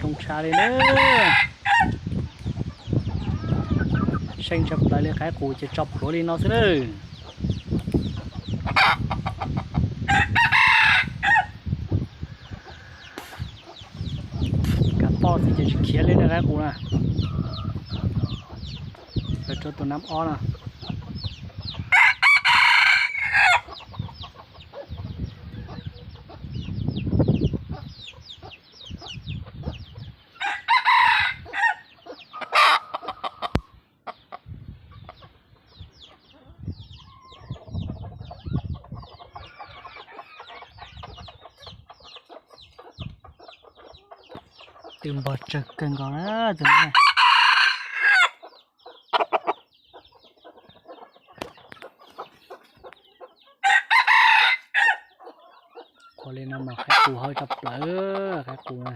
Zoo tshaj li na. Seej tshaj plaws li, qaib qus ces tso plhuav li no xwb na. Kav poj xwb ces tsis khiav li na qaib qus na. Lawv rau tus nab ob no. Twb npog tsawg kawg nkaus na tus no. Ua li no mas qaib qus hau tshaj plaws, qaib qus na.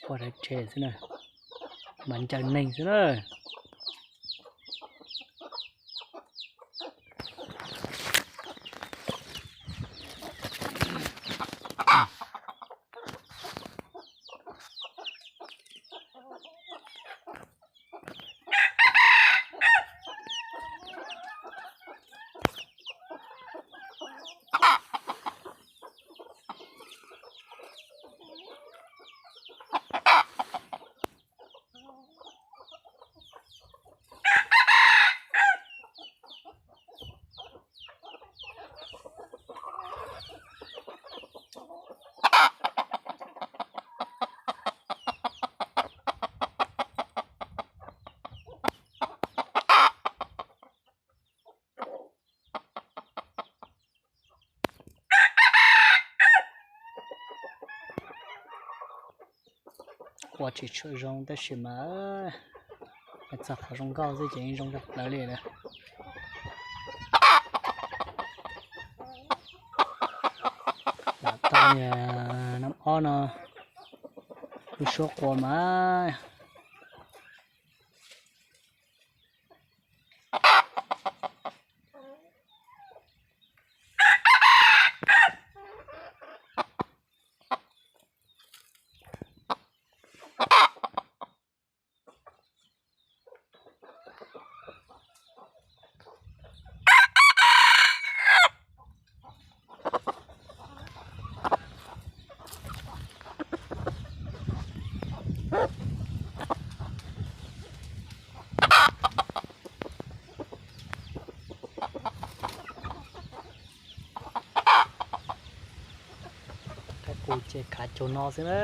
Ua daim tshe xwb na, mas ncaws neeg xwb na. Ua tsis tshua zoo tab sis mas txog qhov zoo nkauj xwb ces zoo tshaj plaws li na. Lam tau niag nab ob no lub suab qua mas. Qaib qus ces khav cuag no xwb na.